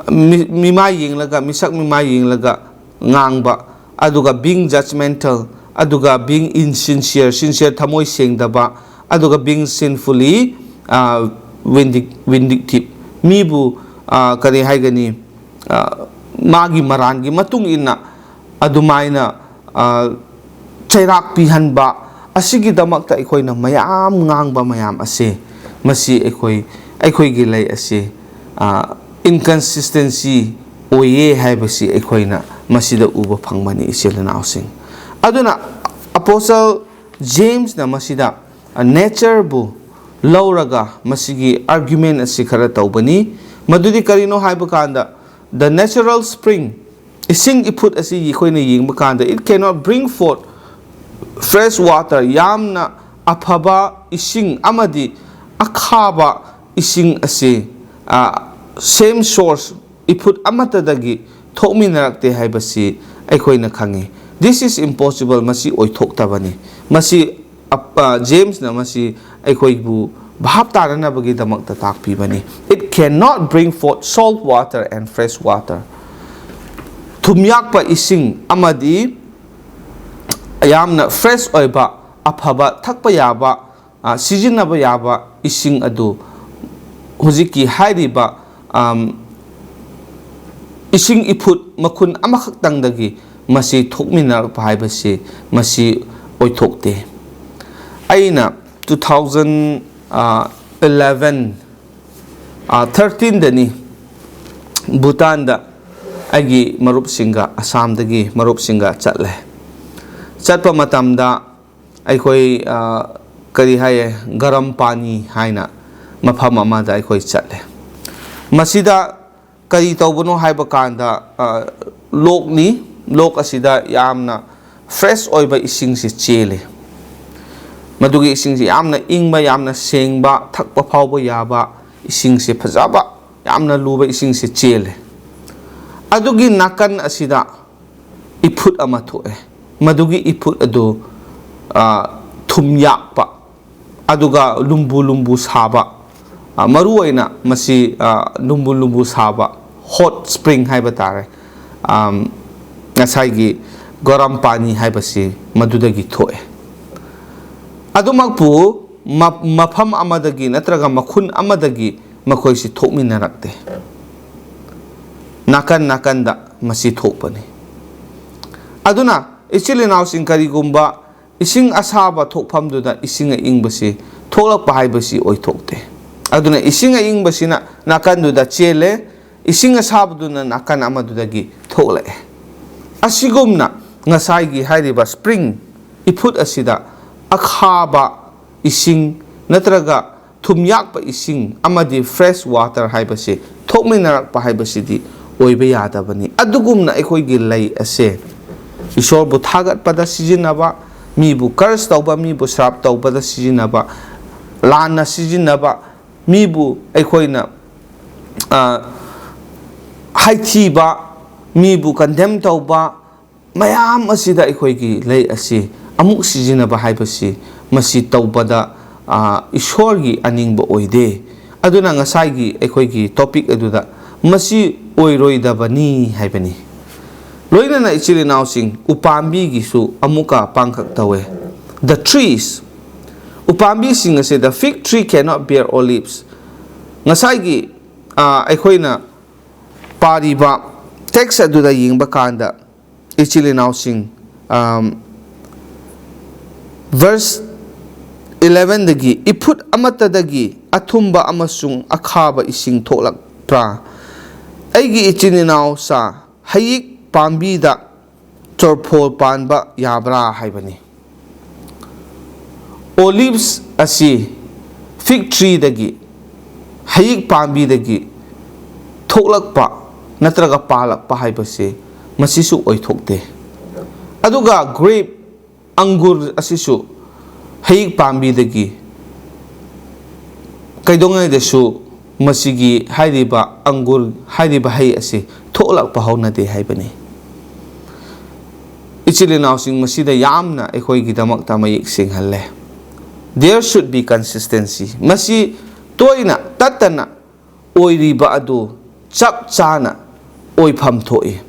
ꯃꯤ-, ꯃꯤꯃꯥꯏ ꯌꯦꯡꯂꯒ, ꯃꯤꯁꯛ ꯃꯤꯃꯥꯏ ꯌꯦꯡꯂꯒ ꯉꯥꯡꯕ, ꯑꯗꯨꯒ being judgmental, ꯑꯗꯨꯒ being insincere, sincere, ꯊꯃꯣꯏ ꯁꯦꯡꯗꯕ, ꯑꯗꯨꯒ being sinfully, ꯑ, vindic-, vindictive, ꯃꯤꯕꯨ, ꯑ, ꯀꯔꯤ ꯍꯥꯏꯒꯅꯤ, ꯑ, ꯃꯥꯒꯤ ꯃꯔꯥꯟꯒꯤ ꯃꯇꯨꯡ ꯏꯟꯅ ꯑꯗꯨꯃꯥꯏꯅ, ꯑ, ꯆꯩꯔꯥꯛ ꯄꯤꯍꯟꯕ, ꯑꯁꯤꯒꯤꯗꯃꯛꯇ ꯑꯩꯈꯣꯏꯅ ꯃꯌꯥꯝ ꯉꯥꯡꯕ ꯃꯌꯥꯝ ꯑꯁꯦ, ꯃꯁꯤ ꯑꯩꯈꯣꯏ, ꯑꯩꯈꯣꯏꯒꯤ ꯂꯩ ꯑꯁꯦ, ꯑ, inconsistency ꯑꯣꯏꯌꯦ ꯍꯥꯏꯕꯁꯤ ꯑꯩꯈꯣꯏꯅ ꯃꯁꯤꯗ ꯎꯕ ꯐꯪꯕꯅꯤ, ꯏꯆꯤꯜ ꯏꯅꯥꯎꯁꯤꯡ꯫ ꯑꯗꯨꯅ Apostle Jamesꯅ ꯃꯁꯤꯗ, ꯑ, natureꯕꯨ ꯂꯧꯔꯒ ꯃꯁꯤꯒꯤ argument ꯑꯁꯤ ꯈꯔ ꯇꯧꯕꯅꯤ꯫ ꯃꯗꯨꯗꯤ ꯀꯔꯤꯅꯣ ꯍꯥꯏꯕ ꯀꯥꯟꯗ, the natural spring, ꯏꯁꯤꯡ ꯏꯐꯨꯠ ꯑꯁꯤ ꯑꯩꯈꯣꯏꯅ ꯌꯦꯡꯕ ꯀꯥꯟꯗ, it cannot bring forth fresh water, ꯌꯥꯝꯅ ꯑꯐꯕ ꯏꯁꯤꯡ ꯑꯃꯗꯤ ꯑꯈꯥꯕ ꯏꯁꯤꯡ ꯑꯁꯤ, ꯑ, same source, ꯏꯐꯨꯠ ꯑꯃꯠꯇꯗꯒꯤ ꯊꯣꯛꯃꯤꯟꯅꯔꯛꯇꯦ ꯍꯥꯏꯕꯁꯤ ꯑꯩꯈꯣꯏꯅ ꯈꯪꯉꯤ꯫ This is impossible, ꯃꯁꯤ ꯑꯣꯏꯊꯣꯛꯇꯕꯅꯤ꯫ ꯃꯁꯤ, ꯑ, ꯑ, Jamesꯅ ꯃꯁꯤ ꯑꯩꯈꯣꯏꯕꯨ ꯚꯥꯞ ꯇꯥꯅꯅꯕꯒꯤꯗꯃꯛꯇ ꯇꯥꯛꯄꯤꯕꯅꯤ꯫ It cannot bring forth salt water and fresh water. ꯊꯨꯝꯌꯥꯛꯄ ꯏꯁꯤꯡ ꯑꯃꯗꯤ ꯌꯥꯝꯅ fresh ꯑꯣꯏꯕ, ꯑꯐꯕ, ꯊꯛꯄ ꯌꯥꯕ, ꯑ, ꯁꯤꯖꯤꯟꯅꯕ ꯌꯥꯕ ꯏꯁꯤꯡ ꯑꯗꯨ ꯍꯧꯖꯤꯛꯀꯤ ꯍꯥꯏꯔꯤꯕ, ꯑꯝ, ꯏꯁꯤꯡ ꯏꯐꯨꯠ ꯃꯈꯨꯟ ꯑꯃꯈꯛꯇꯪꯗꯒꯤ ꯃꯁꯤ ꯊꯣꯛꯃꯤꯟꯅꯔꯛꯄ ꯍꯥꯏꯕꯁꯤ ꯃꯁꯤ ꯑꯣꯏꯊꯣꯛꯇꯦ꯫ ꯑꯩꯅ two thousand eleven, ꯑ, thirteenꯗꯅꯤ ꯚꯨꯇꯥꯟꯗ ꯑꯩꯒꯤ ꯃꯔꯨꯞꯁꯤꯡꯒ, ꯑꯁꯥꯝꯗꯒꯤ ꯃꯔꯨꯞꯁꯤꯡꯒ ꯆꯠꯂꯦ꯫ ꯆꯠꯄ ꯃꯇꯝꯗ ꯑꯩꯈꯣꯏ, ꯑ, ꯀꯔꯤ ꯍꯥꯏꯌꯦ, ꯒꯔꯝ ꯄꯥꯅꯤ ꯍꯥꯏꯅ ꯃꯐꯝ ꯑꯃꯗ ꯑꯩꯈꯣꯏ ꯆꯠꯂꯦ꯫ ꯃꯁꯤꯗ ꯀꯔꯤ ꯇꯧꯕꯅꯣ ꯍꯥꯏꯕ ꯀꯥꯟꯗ, ꯑ, ꯂꯣꯛꯅꯤ꯫ ꯂꯣꯛ ꯑꯁꯤꯗ ꯌꯥꯝꯅ fresh ꯑꯣꯏꯕ ꯏꯁꯤꯡꯁꯤ ꯆꯦꯜꯂꯤ꯫ ꯃꯗꯨꯒꯤ ꯏꯁꯤꯡꯁꯤ ꯌꯥꯝꯅ ꯏꯪꯕ, ꯌꯥꯝꯅ ꯁꯦꯡꯕ, ꯊꯛꯄ ꯐꯥꯎꯕ ꯌꯥꯕ ꯏꯁꯤꯡꯁꯦ, ꯐꯖꯕ, ꯌꯥꯝꯅ ꯂꯨꯕ ꯏꯁꯤꯡꯁꯦ ꯆꯦꯜꯂꯦ꯫ ꯑꯗꯨꯒꯤ ꯅꯥꯀꯟ ꯑꯁꯤꯗ ꯏꯐꯨꯠ ꯑꯃ ꯊꯣꯛꯑꯦ꯫ ꯃꯗꯨꯒꯤ ꯏꯐꯨꯠ ꯑꯗꯨ, ꯑ, ꯊꯨꯝ ꯌꯥꯛꯄ, ꯑꯗꯨꯒ ꯂꯨꯝꯕꯨ ꯂꯨꯝꯕꯨ ꯁꯥꯕ, ꯑ, ꯃꯔꯨꯑꯣꯏꯅ ꯃꯁꯤ, ꯑ, ꯂꯨꯝꯕꯨ ꯂꯨꯝꯕꯨ ꯁꯥꯕ, ꯍꯣꯠ ꯁ꯭ꯄ꯭ꯔꯤꯡ ꯍꯥꯏꯕ ꯇꯥꯔꯦ꯫ ꯑꯝ, ꯉꯁꯥꯏꯒꯤ ꯒꯔꯝ ꯄꯥꯅꯤ ꯍꯥꯏꯕꯁꯤ ꯃꯗꯨꯗꯒꯤ ꯊꯣꯛꯑꯦ꯫ ꯑꯗꯨꯃꯛꯄꯨ ꯃ-, ꯃꯐꯝ ꯑꯃꯗꯒꯤ ꯅꯠꯇ꯭ꯔꯒ ꯃꯈꯨꯟ ꯑꯃꯗꯒꯤ ꯃꯈꯣꯏꯁꯤ ꯊꯣꯛꯃꯤꯟꯅꯔꯛꯇꯦ꯫ ꯅꯥꯀꯟ ꯅꯥꯀꯟꯗ ꯃꯁꯤ ꯊꯣꯛꯄꯅꯤ꯫ ꯑꯗꯨꯅ ꯏꯆꯤꯜ ꯏꯅꯥꯎꯁꯤꯡ, ꯀꯔꯤꯒꯨꯝꯕ ꯏꯁꯤꯡ ꯑꯁꯥꯕ ꯊꯣꯛꯐꯝꯗꯨꯗ ꯏꯁꯤꯡ ꯑꯏꯪꯕꯁꯤ ꯊꯣꯛꯂꯛꯄ ꯍꯥꯏꯕꯁꯤ ꯑꯣꯏꯊꯣꯛꯇꯦ꯫ ꯑꯗꯨꯅ ꯏꯁꯤꯡ ꯑꯏꯪꯕꯁꯤꯅ ꯅꯥꯀꯟꯗꯨꯗ ꯆꯦꯜꯂꯦ, ꯏꯁꯤꯡ ꯑꯁꯥꯕꯗꯨꯅ ꯅꯥꯀꯟ ꯑꯃꯗꯨꯗꯒꯤ ꯊꯣꯛꯂꯛꯑꯦ꯫ ꯑꯁꯤꯒꯨꯝꯅ ꯉꯁꯥꯏꯒꯤ ꯍꯥꯏꯔꯤꯕ ꯁ꯭ꯄ꯭ꯔꯤꯡ ꯏꯐꯨꯠ ꯑꯁꯤꯗ ꯑꯈꯥꯕ ꯏꯁꯤꯡ ꯅꯠꯇ꯭ꯔꯒ ꯊꯨꯝꯌꯥꯛꯄ ꯏꯁꯤꯡ ꯑꯃꯗꯤ ꯐ꯭ꯔꯦꯁ ꯋꯥꯇꯔ ꯍꯥꯏꯕꯁꯤ ꯊꯣꯛꯃꯤꯟꯅꯔꯛꯄ ꯍꯥꯏꯕꯁꯤꯗꯤ ꯑꯣꯏꯕ ꯌꯥꯗꯕꯅꯤ꯫ ꯑꯗꯨꯒꯨꯝꯅ ꯑꯩꯈꯣꯏꯒꯤ ꯂꯩ ꯑꯁꯦ ꯏꯁꯣꯔꯕꯨ ꯊꯥꯒꯠꯄꯗ ꯁꯤꯖꯤꯟꯅꯕ, ꯃꯤꯕꯨ ꯀꯔꯁ ꯇꯧꯕ, ꯃꯤꯕꯨ ꯁ꯭ꯔꯥꯞ ꯇꯧꯕꯗ ꯁꯤꯖꯤꯟꯅꯕ, ꯂꯥꯟꯅ ꯁꯤꯖꯤꯟꯅꯕ, ꯃꯤꯕꯨ ꯑꯩꯈꯣꯏꯅ, ꯑ, ꯍꯥꯏꯊꯤꯕ, ꯃꯤꯕꯨ ꯀꯟꯗꯦꯝ ꯇꯧꯕ, ꯃꯌꯥꯝ ꯑꯁꯤꯗ ꯑꯩꯈꯣꯏꯒꯤ ꯂꯩ ꯑꯁꯤ ꯑꯃꯨꯛ ꯁꯤꯖꯤꯟꯅꯕ ꯍꯥꯏꯕꯁꯤ ꯃꯁꯤ ꯇꯧꯕꯗ, ꯑ, ꯏꯁꯣꯔꯒꯤ ꯑꯅꯤꯡꯕ ꯑꯣꯏꯗꯦ꯫ ꯑꯗꯨꯅ ꯉꯁꯥꯏꯒꯤ ꯑꯩꯈꯣꯏꯒꯤ ꯇꯣꯄꯤꯛ ꯑꯗꯨꯗ ꯃꯁꯤ ꯑꯣꯏꯔꯣꯏꯗꯕꯅꯤ ꯍꯥꯏꯕꯅꯤ꯫ ꯂꯣꯏꯅꯅ ꯏꯆꯤꯜ ꯏꯅꯥꯎꯁꯤꯡ, ꯎꯄꯥꯝꯕꯤꯒꯤꯁꯨ ꯑꯃꯨꯛꯀ ꯄꯥꯡꯈꯛ ꯇꯧꯋꯦ꯫ The trees, ꯎꯄꯥꯝꯕꯤꯁꯤꯡ ꯑꯁꯤꯗ, "Fig tree cannot bear olives"꯫ ꯉꯁꯥꯏꯒꯤ, ꯑ, ꯑꯩꯈꯣꯏꯅ ꯄꯥꯔꯤꯕ ꯇꯦꯛꯁ ꯑꯗꯨꯗ ꯌꯦꯡꯕ ꯀꯥꯟꯗ, ꯏꯆꯤꯜ ꯏꯅꯥꯎꯁꯤꯡ, ꯑꯝ, ꯚꯔꯁ ꯏꯂꯦꯚꯦꯟꯗꯒꯤ, "ꯏꯐꯨꯠ ꯑꯃꯠꯇꯗꯒꯤ ꯑꯊꯨꯝꯕ ꯑꯃꯁꯨꯡ ꯑꯈꯥꯕ ꯏꯁꯤꯡ ꯊꯣꯛꯂꯛꯄ꯭ꯔꯥ? ꯑꯩꯒꯤ ꯏꯆꯤꯟ ꯏꯅꯥꯎ ꯁꯥ, ꯍꯩꯌꯤꯛ ꯄꯥꯝꯕꯤꯗ ꯆꯣꯔꯐꯣꯜ ꯄꯥꯟꯕ ꯌꯥꯕ꯭ꯔꯥ?" ꯍꯥꯏꯕꯅꯤ꯫ ꯑꯣꯂꯤꯚꯁ ꯑꯁꯤ ꯐꯤꯒ ꯇ꯭ꯔꯤꯗꯒꯤ, ꯍꯩꯌꯤꯛ ꯄꯥꯝꯕꯤꯗꯒꯤ ꯊꯣꯛꯂꯛꯄ ꯅꯠꯇ꯭ꯔꯒ ꯄꯥꯜꯂꯛꯄ ꯍꯥꯏꯕꯁꯤ ꯃꯁꯤꯁꯨ ꯑꯣꯏꯊꯣꯛꯇꯦ꯫ ꯑꯗꯨꯒ ꯒ꯭ꯔꯦꯞ, ꯑꯪꯒꯨꯔ ꯑꯁꯤꯁꯨ ꯍꯩ ꯄꯥꯝꯕꯤꯗꯒꯤ ꯀꯩꯗꯧꯉꯩꯗꯁꯨ ꯃꯁꯤꯒꯤ ꯍꯥꯏꯔꯤꯕ ꯑꯪꯒꯨꯔ ꯍꯥꯏꯔꯤꯕ ꯍꯩ ꯑꯁꯤ ꯊꯣꯛꯂꯛꯄ ꯍꯧꯅꯗꯦ ꯍꯥꯏꯕꯅꯤ꯫ ꯏꯆꯤꯜ ꯏꯅꯥꯎꯁꯤꯡ, ꯃꯁꯤꯗ ꯌꯥꯝꯅ ꯑꯩꯈꯣꯏꯒꯤꯗꯃꯛꯇ ꯃꯌꯦꯛ ꯁꯦꯡꯍꯜꯂꯦ꯫ There should be consistency. ꯃꯁꯤ ꯇꯣꯏꯅ ꯇꯠꯇꯅ ꯑꯣꯏꯔꯤꯕ ꯑꯗꯨ ꯆꯞ ꯆꯥꯅ ꯑꯣꯏꯐꯝ ꯊꯣꯛꯏ꯫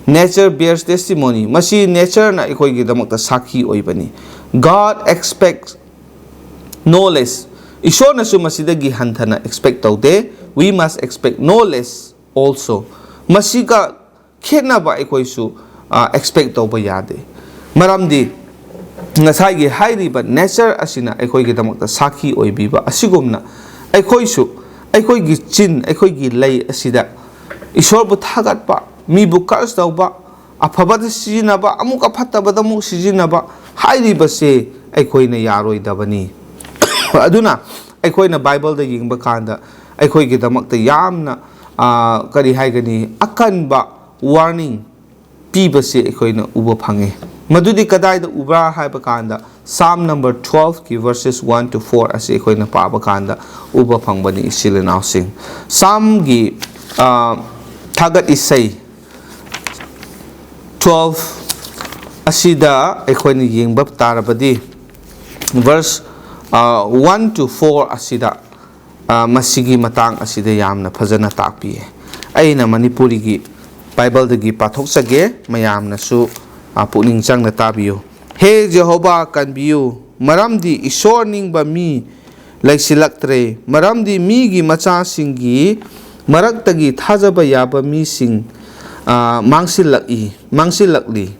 Nature bears testimony. ꯃꯁꯤ natureꯅ ꯑꯩꯈꯣꯏꯒꯤꯗꯃꯛꯇ ꯁꯥꯈꯤ ꯑꯣꯏꯕꯅꯤ꯫ God expects no less. ꯏꯁꯣꯔꯅꯁꯨ ꯃꯁꯤꯗꯒꯤ ꯍꯟꯊꯅ expect ꯇꯧꯗꯦ꯫ We must expect no less also. ꯃꯁꯤꯒ ꯈꯦꯠꯅꯕ ꯑꯩꯈꯣꯏꯁꯨ, ꯑ, expect ꯇꯧꯕ ꯌꯥꯗꯦ꯫ ꯃꯔꯝꯗꯤ ꯉꯁꯥꯏꯒꯤ ꯍꯥꯏꯔꯤꯕ nature ꯑꯁꯤꯅ ꯑꯩꯈꯣꯏꯒꯤꯗꯃꯛꯇ ꯁꯥꯈꯤ ꯑꯣꯏꯕꯤꯕ ꯑꯁꯤꯒꯨꯝꯅ, ꯑꯩꯈꯣꯏꯁꯨ ꯑꯩꯈꯣꯏꯒꯤ ꯆꯤꯟ, ꯑꯩꯈꯣꯏꯒꯤ ꯂꯩ ꯑꯁꯤꯗ ꯏꯁꯣꯔꯕꯨ ꯊꯥꯒꯠꯄ, ꯃꯤꯕꯨ curse ꯇꯧꯕ, ꯑꯐꯕꯗ ꯁꯤꯖꯤꯟꯅꯕ, ꯑꯃꯨꯛ ꯑꯐꯠꯇꯕꯗ ꯑꯃꯨꯛ ꯁꯤꯖꯤꯟꯅꯕ ꯍꯥꯏꯔꯤꯕꯁꯦ ꯑꯩꯈꯣꯏꯅ ꯌꯥꯔꯣꯏꯗꯕꯅꯤ꯫ ꯑꯗꯨꯅ ꯑꯩꯈꯣꯏꯅ Bibleꯗ ꯌꯦꯡꯕ ꯀꯥꯟꯗ ꯑꯩꯈꯣꯏꯒꯤꯗꯃꯛꯇ ꯌꯥꯝꯅ, ꯑ, ꯀꯔꯤ ꯍꯥꯏꯒꯅꯤ, ꯑꯀꯟꯕ warning ꯄꯤꯕꯁꯦ ꯑꯩꯈꯣꯏꯅ ꯎꯕ ꯐꯪꯉꯦ꯫ ꯃꯗꯨꯗꯤ ꯀꯗꯥꯏꯗ ꯎꯕ꯭ꯔꯥ ꯍꯥꯏꯕ ꯀꯥꯟꯗ, Psalm number twelveꯀꯤ verses one to four ꯑꯁꯤ ꯑꯩꯈꯣꯏꯅ ꯄꯥꯕ ꯀꯥꯟꯗ ꯎꯕ ꯐꯪꯕꯅꯤ, ꯏꯆꯤꯜ ꯏꯅꯥꯎꯁꯤꯡ꯫ Psalmꯒꯤ, ꯑ, ꯊꯥꯒꯠ ꯏꯁꯩ twelve ꯑꯁꯤꯗ ꯑꯩꯈꯣꯏꯅ ꯌꯦꯡꯕ ꯇꯥꯔꯕꯗꯤ, verse, ꯑ, one to four ꯑꯁꯤꯗ, ꯑ, ꯃꯁꯤꯒꯤ ꯃꯇꯥꯡ ꯑꯁꯤꯗ ꯌꯥꯝꯅ ꯐꯖꯅ ꯇꯥꯛꯄꯤꯌꯦ꯫ ꯑꯩꯅ ꯃꯅꯤꯄꯨꯔꯤꯒꯤ Bibleꯗꯒꯤ ꯄꯥꯊꯣꯛꯆꯒꯦ, ꯃꯌꯥꯝꯅꯁꯨ, ꯑ, ꯄꯨꯛꯅꯤꯡ ꯆꯪꯅ ꯇꯥꯕꯤꯌꯨ꯫ ꯍꯦ ꯖꯦꯍꯣꯚꯥ, ꯀꯟꯕꯤꯌꯨ, ꯃꯔꯝꯗꯤ ꯏꯁꯣꯔ ꯅꯤꯡꯕ ꯃꯤ ꯂꯩꯁꯤꯜꯂꯛꯇ꯭ꯔꯦ, ꯃꯔꯝꯗꯤ ꯃꯤꯒꯤ ꯃꯆꯥꯁꯤꯡꯒꯤ ꯃꯔꯛꯇꯒꯤ ꯊꯥꯖꯕ ꯌꯥꯕ ꯃꯤꯁꯤꯡ, ꯑ, ꯃꯥꯡꯁꯤꯜꯂꯛꯏ, ꯃꯥꯡꯁꯤꯜꯂꯛꯂꯤ꯫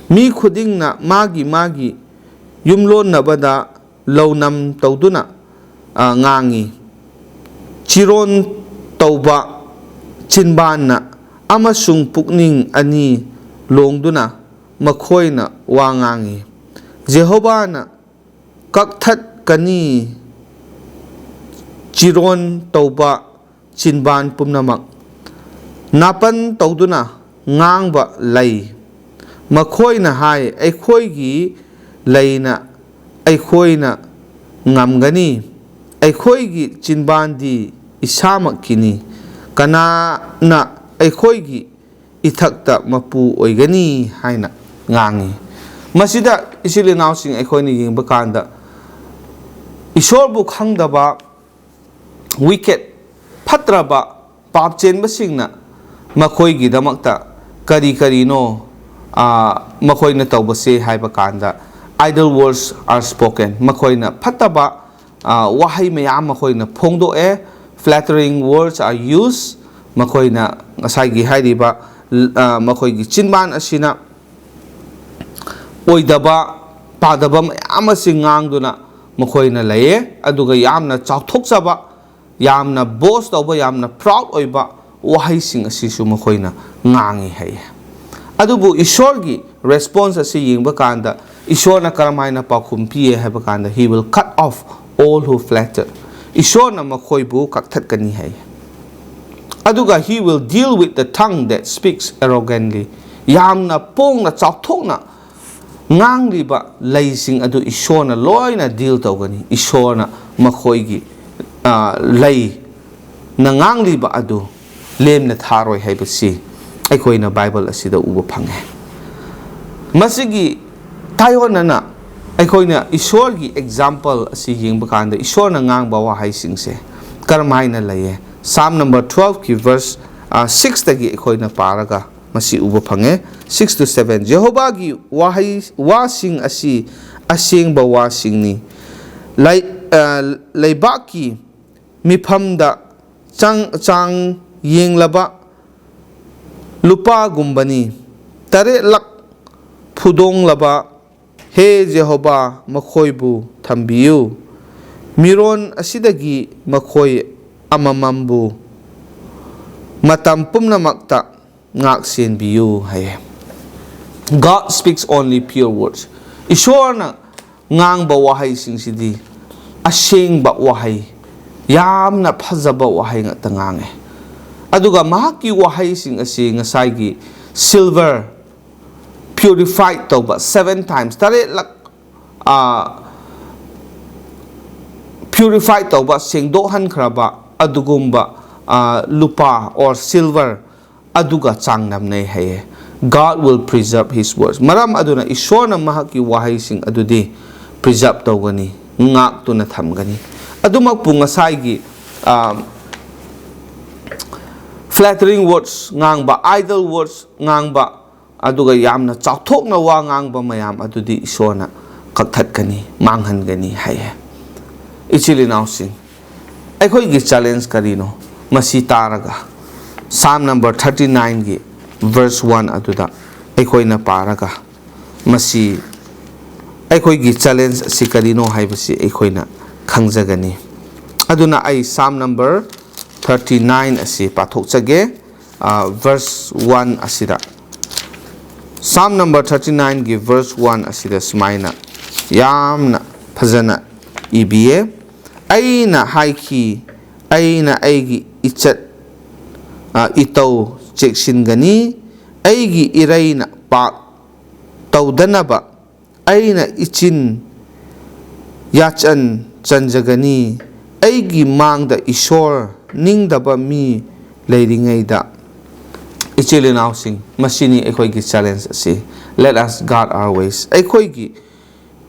ꯃꯤ ꯈꯨꯗꯤꯡꯅ ꯃꯥꯒꯤ ꯃꯥꯒꯤ ꯌꯨꯝꯂꯣꯟꯅꯕꯗ ꯂꯧꯅꯝ ꯇꯧꯗꯨꯅ, ꯑ, ꯉꯥꯡꯏ꯫ ꯆꯤꯔꯣꯟ ꯇꯧꯕ ꯆꯤꯟꯕꯥꯟꯅ ꯑꯃꯁꯨꯡ ꯄꯨꯛꯅꯤꯡ ꯑꯅꯤ ꯂꯣꯡꯗꯨꯅ ꯃꯈꯣꯏꯅ ꯋꯥ ꯉꯥꯡꯏ꯫ ꯖꯦꯍꯣꯚꯥꯅ ꯀꯛꯊꯠꯀꯅꯤ ꯆꯤꯔꯣꯟ ꯇꯧꯕ ꯆꯤꯟꯕꯥꯟ ꯄꯨꯝꯅꯃꯛ꯫ ꯅꯥꯄꯟ ꯇꯧꯗꯨꯅ ꯉꯥꯡꯕ ꯂꯩ꯫ ꯃꯈꯣꯏꯅ ꯍꯥꯏ, "ꯑꯩꯈꯣꯏꯒꯤ ꯂꯩꯅ ꯑꯩꯈꯣꯏꯅ ꯉꯝꯒꯅꯤ? ꯑꯩꯈꯣꯏꯒꯤ ꯆꯤꯟꯕꯥꯟꯗꯤ ꯏꯁꯥꯃꯛꯀꯤꯅꯤ꯫ ꯀꯅꯥꯅ ꯑꯩꯈꯣꯏꯒꯤ ꯏꯊꯛꯇ ꯃꯄꯨ ꯑꯣꯏꯒꯅꯤ ꯍꯥꯏꯅ ꯉꯥꯡꯉꯤ꯫ ꯃꯁꯤꯗ ꯏꯆꯤꯜ ꯏꯅꯥꯎꯁꯤꯡ ꯑꯩꯈꯣꯏꯅ ꯌꯦꯡꯕ ꯀꯥꯟꯗ, ꯏꯁꯣꯔꯕꯨ ꯈꯪꯗꯕ wicked, ꯐꯠꯇ꯭ꯔꯕ, ꯄꯥꯞ ꯆꯦꯟꯕꯁꯤꯡꯅ ꯃꯈꯣꯏꯒꯤꯗꯃꯛꯇ ꯀꯔꯤ ꯀꯔꯤꯅꯣ, ꯑꯥ, ꯃꯈꯣꯏꯅ ꯇꯧꯕꯁꯦ ꯍꯥꯏꯕ ꯀꯥꯟꯗ, idle words are spoken, ꯃꯈꯣꯏꯅ ꯐꯠꯇꯕ, ꯑꯥ, ꯋꯥꯍꯩ ꯃꯌꯥꯝ ꯃꯈꯣꯏꯅ ꯐꯣꯡꯗꯣꯛꯑꯦ꯫ Flattering words are used, ꯃꯈꯣꯏꯅ ꯉꯁꯥꯏꯒꯤ ꯍꯥꯏꯔꯤꯕ, ꯑꯥ, ꯃꯈꯣꯏꯒꯤ ꯆꯤꯟꯕꯥꯟ ꯑꯁꯤꯅ ꯑꯣꯏꯗꯕ ꯄꯥꯗꯕ ꯃꯌꯥꯝ ꯑꯁꯤ ꯉꯥꯡꯗꯨꯅ ꯃꯈꯣꯏꯅ ꯂꯩꯌꯦ꯫ ꯑꯗꯨꯒ ꯌꯥꯝꯅ ꯆꯥꯎꯊꯣꯛꯆꯕ, ꯌꯥꯝꯅ boast ꯇꯧꯕ, ꯌꯥꯝꯅ proud ꯑꯣꯏꯕ ꯋꯥꯍꯩꯁꯤꯡ ꯑꯁꯤꯁꯨ ꯃꯈꯣꯏꯅ ꯉꯥꯡꯉꯤ ꯍꯥꯏꯌꯦ꯫ ꯑꯗꯨꯕꯨ ꯏꯁꯣꯔꯒꯤ response ꯑꯁꯤ ꯌꯦꯡꯕ ꯀꯥꯟꯗ, ꯏꯁꯣꯔꯅ ꯀꯔꯝꯍꯥꯏꯅ ꯄꯥꯎꯈꯨꯝ ꯄꯤꯌꯦ ꯍꯥꯏꯕ ꯀꯥꯟꯗ, "He will cut off all who flatter." ꯏꯁꯣꯔꯅ ꯃꯈꯣꯏꯕꯨ ꯀꯛꯊꯠꯀꯅꯤ ꯍꯥꯏꯌꯦ꯫ ꯑꯗꯨꯒ, "He will deal with the tongue that speaks arrogantly." ꯌꯥꯝꯅ ꯄꯣꯡꯅ, ꯆꯥꯎꯊꯣꯛꯅ ꯉꯥꯡꯂꯤꯕ ꯂꯩꯁꯤꯡ ꯑꯗꯨ ꯏꯁꯣꯔꯅ ꯂꯣꯏꯅ deal ꯇꯧꯒꯅꯤ꯫ ꯏꯁꯣꯔꯅ ꯃꯈꯣꯏꯒꯤ, ꯑ, ꯂꯩꯅ ꯉꯥꯡꯂꯤꯕ ꯑꯗꯨ ꯂꯦꯝꯅ ꯊꯥꯔꯣꯏ ꯍꯥꯏꯕꯁꯤ ꯑꯩꯈꯣꯏꯅ ꯕꯥꯏꯕꯜ ꯑꯁꯤꯗ ꯎꯕ ꯐꯪꯉꯦ꯫ ꯃꯁꯤꯒꯤ ꯇꯥꯏꯑꯣꯟꯅꯅ ꯑꯩꯈꯣꯏꯅ ꯏꯁꯣꯔꯒꯤ example ꯑꯁꯤ ꯌꯦꯡꯕ ꯀꯥꯟꯗ, ꯏꯁꯣꯔꯅ ꯉꯥꯡꯕ ꯋꯥꯍꯩꯁꯤꯡꯁꯦ ꯀꯔꯝꯍꯥꯏꯅ ꯂꯩꯌꯦ? Psalm number twelve ꯀꯤ verse, ꯑ, six ꯇꯒꯤ ꯑꯩꯈꯣꯏꯅ ꯄꯥꯔꯒ ꯃꯁꯤ ꯎꯕ ꯐꯪꯉꯦ꯫ Six to seven, "ꯖꯦꯍꯣꯚꯥꯒꯤ ꯋꯥꯍꯩ, ꯋꯥꯁꯤꯡ ꯑꯁꯤ ꯑꯁꯦꯡꯕ ꯋꯥꯁꯤꯡꯅꯤ꯫ ꯂꯩ-, ꯑ, ꯂꯩꯕꯥꯛꯀꯤ ꯃꯤꯐꯝꯗ ꯆꯥꯡ, ꯆꯥꯡ ꯌꯦꯡꯂꯕ ꯂꯨꯄꯥꯒꯨꯝꯕꯅꯤ꯫ ꯇꯔꯦꯠꯂꯛ ꯐꯨꯗꯣꯡꯂꯕ ꯍꯦ ꯖꯦꯍꯣꯚꯥ, ꯃꯈꯣꯏꯕꯨ ꯊꯝꯕꯤꯌꯨ꯫ ꯃꯤꯔꯣꯟ ꯑꯁꯤꯗꯒꯤ ꯃꯈꯣꯏ ꯑꯃꯃꯝꯕꯨ ꯃꯇꯝ ꯄꯨꯝꯅꯃꯛꯇ ꯉꯥꯛ ꯁꯦꯟꯕꯤꯌꯨ" ꯍꯥꯏꯌꯦ꯫ "God speaks only pure words." ꯏꯁꯣꯔꯅ ꯉꯥꯡꯕ ꯋꯥꯍꯩꯁꯤꯡꯁꯤꯗꯤ ꯑꯁꯦꯡꯕ ꯋꯥꯍꯩ, ꯌꯥꯝꯅ ꯐꯖꯕ ꯋꯥꯍꯩ ꯉꯥꯛꯇ ꯉꯥꯡꯉꯦ꯫ ꯑꯗꯨꯒ ꯃꯍꯥꯛꯀꯤ ꯋꯥꯍꯩꯁꯤꯡ ꯑꯁꯤ ꯉꯁꯥꯏꯒꯤ silver purified ꯇꯧꯕ seven times, ꯇꯔꯦꯠꯂꯛ, ꯑ, purify ꯇꯧꯕ, ꯁꯦꯡꯗꯣꯛꯍꯟꯈ꯭ꯔꯕ ꯑꯗꯨꯒꯨꯝꯕ, ꯑ, ꯂꯨꯄꯥ or silver ꯑꯗꯨꯒ ꯆꯥꯡꯗꯝꯅꯩ ꯍꯥꯏꯌꯦ꯫ God will preserve his words. ꯃꯔꯝ ꯑꯗꯨꯅ ꯏꯁꯣꯔꯅ ꯃꯍꯥꯛꯀꯤ ꯋꯥꯍꯩꯁꯤꯡ ꯑꯗꯨꯗꯤ preserve ꯇꯧꯒꯅꯤ, ꯉꯥꯛꯇꯨꯅ ꯊꯝꯒꯅꯤ꯫ ꯑꯗꯨꯃꯛꯄꯨ ꯉꯁꯥꯏꯒꯤ, ꯑ, flattering words ꯉꯥꯡꯕ, idle words ꯉꯥꯡꯕ, ꯑꯗꯨꯒ ꯌꯥꯝꯅ ꯆꯥꯎꯊꯣꯛꯅ ꯋꯥ ꯉꯥꯡꯕ ꯃꯌꯥꯝ ꯑꯗꯨꯗꯤ ꯏꯁꯣꯔꯅ ꯀꯛꯊꯠꯀꯅꯤ, ꯃꯥꯡꯍꯟꯒꯅꯤ ꯍꯥꯏꯌꯦ꯫ ꯏꯆꯤꯜ ꯏꯅꯥꯎꯁꯤꯡ, ꯑꯩꯈꯣꯏꯒꯤ challenge ꯀꯔꯤꯅꯣ? ꯃꯁꯤ ꯇꯥꯔꯒ Psalm number thirty nineꯒꯤ verse one ꯑꯗꯨꯗ ꯑꯩꯈꯣꯏꯅ ꯄꯥꯔꯒ ꯃꯁꯤ ꯑꯩꯈꯣꯏꯒꯤ challenge ꯑꯁꯤ ꯀꯔꯤꯅꯣ ꯍꯥꯏꯕꯁꯤ ꯑꯩꯈꯣꯏꯅ ꯈꯪꯖꯒꯅꯤ꯫ ꯑꯗꯨꯅ ꯑꯩ Psalm number thirty nine ꯑꯁꯤ ꯄꯥꯊꯣꯛꯆꯒꯦ꯫ ꯑ, verse one ꯑꯁꯤꯗ, Psalm number thirty nineꯒꯤ verse one ꯑꯁꯤꯗ ꯁꯨꯃꯥꯏꯅ ꯌꯥꯝꯅ ꯐꯖꯅ ꯏꯕꯤꯌꯦ꯫ "ꯑꯩꯅ ꯍꯥꯏꯈꯤ, ꯑꯩꯅ ꯑꯩꯒꯤ ꯏꯆꯠ, ꯑ, ꯏꯇꯧ ꯆꯦꯛꯁꯤꯟꯒꯅꯤ, ꯑꯩꯒꯤ ꯏꯔꯩꯅ ꯄꯥꯞ ꯇꯧꯗꯅꯕ ꯑꯩꯅ ꯏꯆꯤꯟ ꯌꯥꯆꯟ ꯆꯟꯖꯒꯅꯤ, ꯑꯩꯒꯤ ꯃꯥꯡꯗ ꯏꯁꯣꯔ ꯅꯤꯡꯗꯕ ꯃꯤ ꯂꯩꯔꯤꯉꯩꯗ"꯫ ꯏꯆꯤꯜ ꯏꯅꯥꯎꯁꯤꯡ, ꯃꯁꯤꯅꯤ ꯑꯩꯈꯣꯏꯒꯤ challenge ꯑꯁꯤ꯫ Let us guard our ways. ꯑꯩꯈꯣꯏꯒꯤ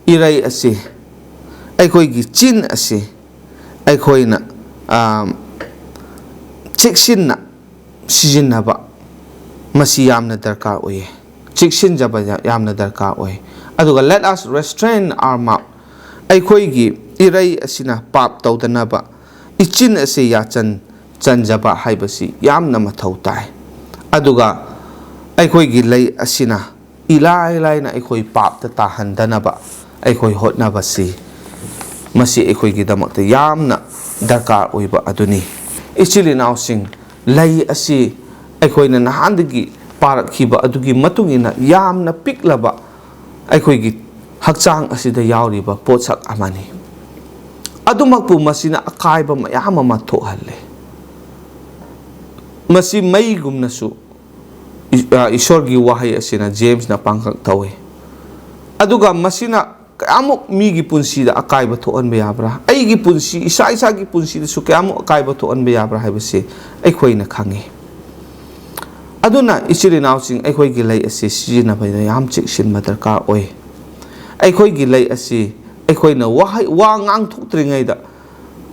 ꯏꯔꯩ ꯑꯁꯤ, ꯑꯩꯈꯣꯏꯒꯤ ꯆꯤꯟ ꯑꯁꯤ ꯑꯩꯈꯣꯏꯅ, ꯑꯥ, ꯆꯦꯛꯁꯤꯟꯅ ꯁꯤꯖꯤꯟꯅꯕ, ꯃꯁꯤ ꯌꯥꯝꯅ ꯗꯔꯀꯥꯔ ꯑꯣꯏꯌꯦ꯫ ꯆꯦꯛꯁꯤꯟꯖꯕ ꯌꯥ-, ꯌꯥꯝꯅ ꯗꯔꯀꯥꯔ ꯑꯣꯏ꯫ ꯑꯗꯨꯒ let us restrain our mouth. ꯑꯩꯈꯣꯏꯒꯤ ꯏꯔꯩ ꯑꯁꯤꯅ ꯄꯥꯞ ꯇꯧꯗꯅꯕ ꯏꯆꯤꯟ ꯑꯁꯤ ꯌꯥꯆꯟ ꯆꯟꯖꯕ ꯍꯥꯏꯕꯁꯤ ꯌꯥꯝꯅ ꯃꯊꯧ ꯇꯥꯏ꯫ ꯑꯗꯨꯒ ꯑꯩꯈꯣꯏꯒꯤ ꯂꯩ ꯑꯁꯤꯅ ꯏꯂꯥꯏ ꯂꯥꯏꯅ ꯑꯩꯈꯣꯏ ꯄꯥꯞꯇ ꯇꯥꯍꯟꯗꯅꯕ ꯑꯩꯈꯣꯏ ꯍꯣꯠꯅꯕꯁꯤ, ꯃꯁꯤ ꯑꯩꯈꯣꯏꯒꯤꯗꯃꯛꯇ ꯌꯥꯝꯅ ꯗꯔꯀꯥꯔ ꯑꯣꯏꯕ ꯑꯗꯨꯅꯤ꯫ ꯏꯆꯤꯜ ꯏꯅꯥꯎꯁꯤꯡ, ꯂꯩ ꯑꯁꯤ ꯑꯩꯈꯣꯏꯅ ꯅꯍꯥꯟꯗꯒꯤ ꯄꯥꯔꯛꯈꯤꯕ ꯑꯗꯨꯒꯤ ꯃꯇꯨꯡ ꯏꯟꯅ ꯌꯥꯝꯅ ꯄꯤꯛꯂꯕ ꯑꯩꯈꯣꯏꯒꯤ ꯍꯛꯆꯥꯡ ꯑꯁꯤꯗ ꯌꯥꯎꯔꯤꯕ ꯄꯣꯠꯁꯛ ꯑꯃꯅꯤ꯫ ꯑꯗꯨꯃꯛꯄꯨ ꯃꯁꯤꯅ ꯑꯀꯥꯏꯕ ꯃꯌꯥꯝ ꯑꯃ ꯊꯣꯛꯍꯜꯂꯦ꯫ ꯃꯁꯤ ꯃꯩꯒꯨꯝꯅꯁꯨ ꯏ-, ꯑ, ꯏꯁꯣꯔꯒꯤ ꯋꯥꯍꯩ ꯑꯁꯤꯅ ꯖꯦꯝꯁꯅ ꯄꯥꯡꯒꯜ ꯇꯧꯏ꯫ ꯑꯗꯨꯒ ꯃꯁꯤꯅ ꯀꯌꯥꯃꯨꯛ ꯃꯤꯒꯤ ꯄꯨꯟꯁꯤꯗ ꯑꯀꯥꯏꯕ ꯊꯣꯛꯍꯟꯕ ꯌꯥꯕ꯭ꯔꯥ, ꯑꯩꯒꯤ ꯄꯨꯟꯁꯤ, ꯏꯁꯥ ꯏꯁꯥꯒꯤ ꯄꯨꯟꯁꯤꯗꯁꯨ ꯀꯌꯥꯃꯨꯛ ꯑꯀꯥꯏꯕ ꯊꯣꯛꯍꯟꯕ ꯌꯥꯕ꯭ꯔꯥ ꯍꯥꯏꯕꯁꯤ ꯑꯩꯈꯣꯏꯅ ꯈꯪꯉꯤ꯫ ꯑꯗꯨꯅ ꯏꯆꯤꯜ ꯏꯅꯥꯎꯁꯤꯡ, ꯑꯩꯈꯣꯏꯒꯤ ꯂꯩ ꯑꯁꯤ ꯁꯤꯖꯤꯟꯅꯕꯗ ꯌꯥꯝ ꯆꯦꯛꯁꯤꯟꯕ ꯗꯔꯀꯥꯔ ꯑꯣꯏ꯫ ꯑꯩꯈꯣꯏꯒꯤ ꯂꯩ ꯑꯁꯤ ꯑꯩꯈꯣꯏꯅ ꯋꯥꯍꯩ, ꯋꯥ ꯉꯥꯡꯊꯣꯛꯇ꯭ꯔꯤꯉꯩꯗ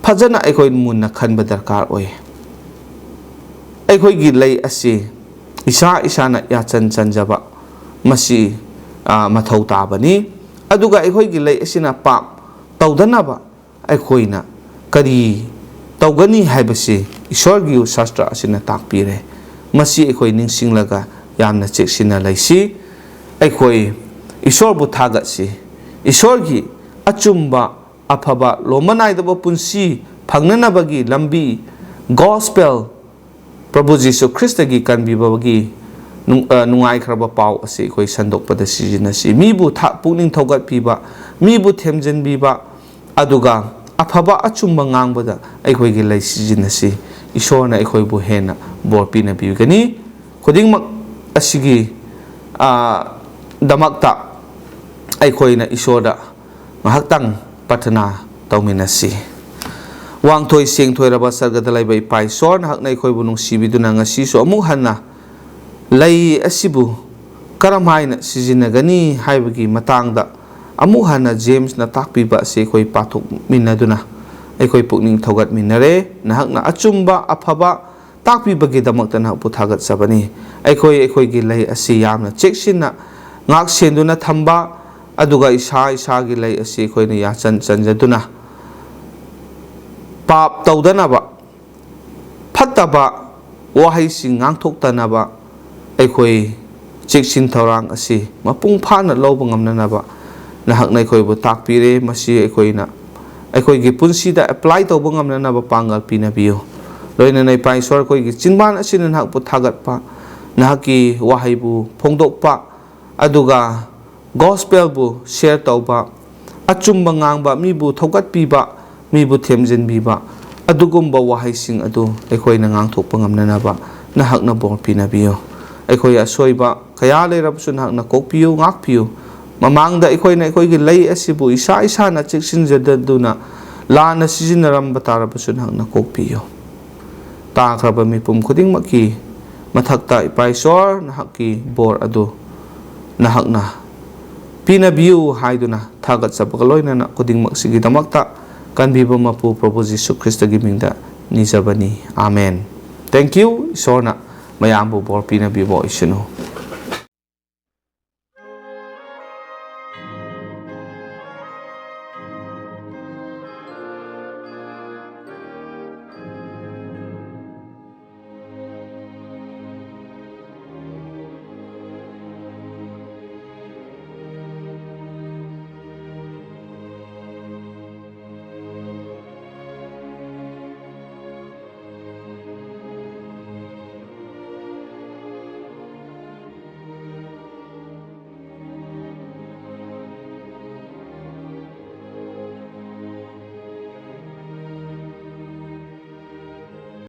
ꯐꯖꯅ ꯑꯩꯈꯣꯏ ꯃꯨꯟꯅ ꯈꯟꯕ ꯗꯔꯀꯥꯔ ꯑꯣꯏ꯫ ꯑꯩꯈꯣꯏꯒꯤ ꯂꯩ ꯑꯁꯤ ꯏꯁꯥ ꯏꯁꯥꯅ ꯌꯥꯆꯟ ꯆꯟꯖꯕ, ꯃꯁꯤ, ꯑ, ꯃꯊꯧ ꯇꯥꯕꯅꯤ꯫ ꯑꯗꯨꯒ ꯑꯩꯈꯣꯏꯒꯤ ꯂꯩ ꯑꯁꯤꯅ ꯄꯥꯞ ꯇꯧꯗꯅꯕ ꯑꯩꯈꯣꯏꯅ ꯀꯔꯤ ꯇꯧꯒꯅꯤ ꯍꯥꯏꯕꯁꯤ ꯏꯁꯣꯔꯒꯤ ꯁꯥꯁꯇ꯭ꯔ ꯑꯁꯤꯅ ꯇꯥꯛꯄꯤꯔꯦ꯫ ꯃꯁꯤ ꯑꯩꯈꯣꯏ ꯅꯤꯡꯁꯤꯡꯂꯒ ꯌꯥꯝꯅ ꯆꯦꯛꯁꯤꯟꯅ ꯂꯩꯁꯤ꯫ ꯑꯩꯈꯣꯏ ꯏꯁꯣꯔꯕꯨ ꯊꯥꯒꯠꯁꯤ꯫ ꯏꯁꯣꯔꯒꯤ ꯑꯆꯨꯝꯕ, ꯑꯐꯕ, ꯂꯣꯝꯕ ꯅꯥꯏꯗꯕ ꯄꯨꯟꯁꯤ ꯐꯪꯅꯅꯕꯒꯤ ꯂꯝꯕꯤ, gospel, ꯄ꯭ꯔꯚꯨ ꯖꯤꯁꯨ ꯈ꯭ꯔꯤꯁꯇꯒꯤ ꯀꯟꯕꯤꯕꯒꯤ ꯅꯨꯡ-, ꯑ, ꯅꯨꯡꯉꯥꯏꯈ꯭ꯔꯕ ꯄꯥꯎ ꯑꯁꯤ ꯑꯩꯈꯣꯏ ꯁꯟꯗꯣꯛꯄꯗ ꯁꯤꯖꯤꯟꯅꯁꯤ꯫ ꯃꯤꯕꯨ ꯊ-, ꯄꯨꯛꯅꯤꯡ ꯊꯧꯒꯠꯄꯤꯕ, ꯃꯤꯕꯨ ꯊꯦꯝꯖꯤꯟꯕꯤꯕ, ꯑꯗꯨꯒ ꯑꯐꯕ ꯑꯆꯨꯝꯕ ꯉꯥꯡꯕꯗ ꯑꯩꯈꯣꯏꯒꯤ ꯂꯩ ꯁꯤꯖꯤꯟꯅꯁꯤ꯫ ꯏꯁꯣꯔꯅ ꯑꯩꯈꯣꯏꯕꯨ ꯍꯦꯟꯅ ꯕꯣꯔ ꯄꯤꯅꯕꯤꯒꯅꯤ꯫ ꯈꯨꯗꯤꯡꯃꯛ ꯑꯁꯤꯒꯤ, ꯑ, ꯗꯃꯛꯇ ꯑꯩꯈꯣꯏꯅ ꯏꯁꯣꯔꯗ ꯉꯥꯏꯍꯥꯛꯇꯪ ꯄ꯭ꯔꯊꯅꯥ ꯇꯧꯃꯤꯟꯅꯁꯤ꯫ ꯋꯥꯡꯊꯣꯏ ꯁꯦꯡꯊꯣꯏꯔꯕ ꯁꯔꯒꯗ ꯂꯩꯕ ꯏꯄꯥ ꯏꯁꯣꯔ, ꯅꯍꯥꯛꯅ ꯑꯩꯈꯣꯏꯕꯨ ꯅꯨꯡꯁꯤꯕꯤꯗꯨꯅ ꯉꯁꯤꯁꯨ ꯑꯃꯨꯛ ꯍꯟꯅ ꯂꯩ ꯑꯁꯤꯕꯨ ꯀꯔꯝ ꯍꯥꯏꯅ ꯁꯤꯖꯤꯟꯅꯒꯅꯤ ꯍꯥꯏꯕꯒꯤ ꯃꯇꯥꯡꯗ ꯑꯃꯨꯛ ꯍꯟꯅ ꯖꯦꯝꯁꯅ ꯇꯥꯛꯄꯤꯕ ꯑꯁꯤ ꯑꯩꯈꯣꯏ ꯄꯥꯊꯣꯛꯃꯤꯟꯅꯗꯨꯅ ꯑꯩꯈꯣꯏ ꯄꯨꯛꯅꯤꯡ ꯊꯧꯒꯠꯃꯤꯟꯅꯔꯦ꯫ ꯅꯍꯥꯛꯅ ꯑꯆꯨꯝꯕ, ꯑꯐꯕ ꯇꯥꯛꯄꯤꯕꯒꯤꯗꯃꯛꯇ ꯅꯍꯥꯛꯄꯨ ꯊꯥꯒꯠꯆꯕꯅꯤ꯫ ꯑꯩꯈꯣꯏ ꯑꯩꯈꯣꯏꯒꯤ ꯂꯩ ꯑꯁꯤ ꯌꯥꯝꯅ ꯆꯦꯛꯁꯤꯟꯅ ꯉꯥꯛ ꯁꯦꯟꯗꯨꯅ ꯊꯝꯕ, ꯑꯗꯨꯒ ꯏꯁꯥ ꯏꯁꯥꯒꯤ ꯂꯩ ꯑꯁꯤ ꯑꯩꯈꯣꯏꯅ ꯌꯥꯆꯟ ꯆꯟꯖꯗꯨꯅ ꯄꯥꯞ ꯇꯧꯗꯅꯕ, ꯐꯠꯇꯕ ꯋꯥꯍꯩꯁꯤꯡ ꯉꯥꯡꯊꯣꯛꯇꯅꯕ ꯑꯩꯈꯣꯏ ꯆꯦꯛꯁꯤꯟ ꯊꯧꯔꯥꯡ ꯑꯁꯤ ꯃꯄꯨꯡ ꯐꯥꯅ ꯂꯧꯕ ꯉꯝꯅꯅꯕ ꯅꯍꯥꯛꯅ ꯑꯩꯈꯣꯏꯕꯨ ꯇꯥꯛꯄꯤꯔꯦ꯫ ꯃꯁꯤ ꯑꯩꯈꯣꯏꯅ ꯑꯩꯈꯣꯏꯒꯤ ꯄꯨꯟꯁꯤꯗ apply ꯇꯧꯕ ꯉꯝꯅꯅꯕ ꯄꯥꯡꯒꯜ ꯄꯤꯅꯕꯤꯌꯨ꯫ ꯂꯣꯏꯅꯅ ꯏꯄꯥ ꯏꯁꯣꯔ, ꯑꯩꯈꯣꯏꯒꯤ ꯆꯤꯟꯕꯥꯟ ꯑꯁꯤꯅ ꯅꯍꯥꯛꯄꯨ ꯊꯥꯒꯠꯄ, ꯅꯍꯥꯛꯀꯤ ꯋꯥꯍꯩꯕꯨ ꯐꯣꯡꯗꯣꯛꯄ, ꯑꯗꯨꯒ gospelꯕꯨ share ꯇꯧꯕ, ꯑꯆꯨꯝꯕ ꯉꯥꯡꯕ, ꯃꯤꯕꯨ ꯊꯧꯒꯠꯄꯤꯕ, ꯃꯤꯕꯨ ꯊꯦꯝꯖꯤꯟꯕꯤꯕ, ꯑꯗꯨꯒꯨꯝꯕ ꯋꯥꯍꯩꯁꯤꯡ ꯑꯗꯨ ꯑꯩꯈꯣꯏꯅ ꯉꯥꯡꯊꯣꯛꯄ ꯉꯝꯅꯅꯕ ꯅꯍꯥꯛꯅ ꯕꯣꯔ ꯄꯤꯅꯕꯤꯌꯨ꯫ ꯑꯩꯈꯣꯏ ꯑꯁꯣꯏꯕ ꯀꯌꯥ ꯂꯩꯔꯕꯁꯨ ꯅꯍꯥꯛꯅ ꯀꯣꯛꯄꯤꯌꯨ, ꯉꯥꯛꯄꯤꯌꯨ꯫ ꯃꯃꯥꯡꯗ ꯑꯩꯈꯣꯏꯅ ꯑꯩꯈꯣꯏꯒꯤ ꯂꯩ ꯑꯁꯤꯕꯨ ꯏꯁꯥ ꯏꯁꯥꯅ ꯆꯦꯛꯁꯤꯟꯖꯗꯗꯨꯅ ꯂꯥꯟꯅ ꯁꯤꯖꯤꯟꯅꯔꯝꯕ ꯇꯥꯔꯕꯁꯨ ꯅꯍꯥꯛꯅ ꯀꯣꯛꯄꯤꯌꯨ꯫ ꯇꯥꯈ꯭ꯔꯕ ꯃꯤꯄꯨꯝ ꯈꯨꯗꯤꯡꯃꯛꯀꯤ ꯃꯊꯛꯇ ꯏꯄꯥ ꯏꯁꯣꯔ ꯅꯍꯥꯛꯀꯤ ꯕꯣꯔ ꯑꯗꯨ ꯅꯍꯥꯛꯅ ꯄꯤꯅꯕꯤꯌꯨ ꯍꯥꯏꯗꯨꯅ ꯊꯥꯒꯠꯆꯕꯒ ꯂꯣꯏꯅꯅ ꯈꯨꯗꯤꯡꯃꯛꯁꯤꯒꯤꯗꯃꯛꯇ ꯀꯟꯕꯤꯕ ꯃꯄꯨ ꯄ꯭ꯔꯚꯨ ꯖꯤꯁꯨ ꯈ꯭ꯔꯤꯁꯇꯒꯤ ꯃꯤꯡꯗ ꯅꯤꯖꯕꯅꯤ꯫ ꯑꯥꯃꯦꯟ꯫ Thank you꯫ ꯏꯁꯣꯔꯅ ꯃꯌꯥꯝꯕꯨ ꯕꯣꯔ ꯄꯤꯅꯕꯤꯕ ꯑꯣꯏꯁꯅꯨ꯫